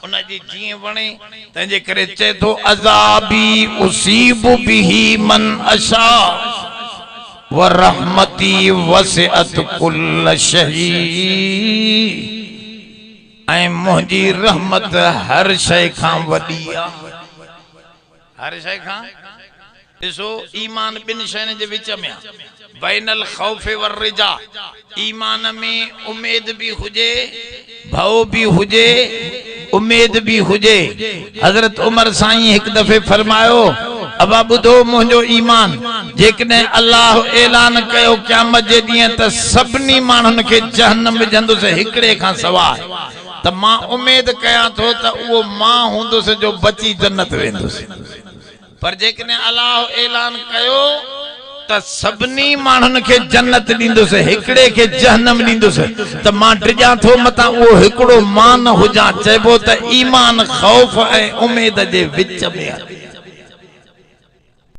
ان جي جيئن وڻي، تنهنجي ڪري چئي ٿو، عذابي اصيب به من اشاء ورحمتي وسعت ڪل شيء ۽ منهنجي رحمت هر شيء کان وڏي آهي. هر شيء کان؟ ڏسو ايمان ٻن شين جي وچ ۾ آ، بين الخوف والرجاء، ايمان ۾ اميد به هجي، ڀؤ به هجي، اميد به هجي. حضرت عمر سائين هڪ دفعي فرمايو، ابا ٻڌو منهنجو ايمان، جيڪڏهن الله اعلان ڪيو قيامت جي ڏينهن ته سڀني ماڻهن کي جهنم وجهندس هڪڙي کان سواء، ته مان اميد ڪيان ٿو ته اهو مان هوندس جو بچي جنت ويندس. پر جيڪڏهن الله اعلان ڪيو ته سڀني ماڻهن کي جنت ڏيندس هڪڙي کي جهنم ڏيندس ته مان ڊڄان ٿو متان اهو هڪڙو مان نه هجان. چئبو ته ايمان خوف ۽ اميد جي وچ ۾ آهي.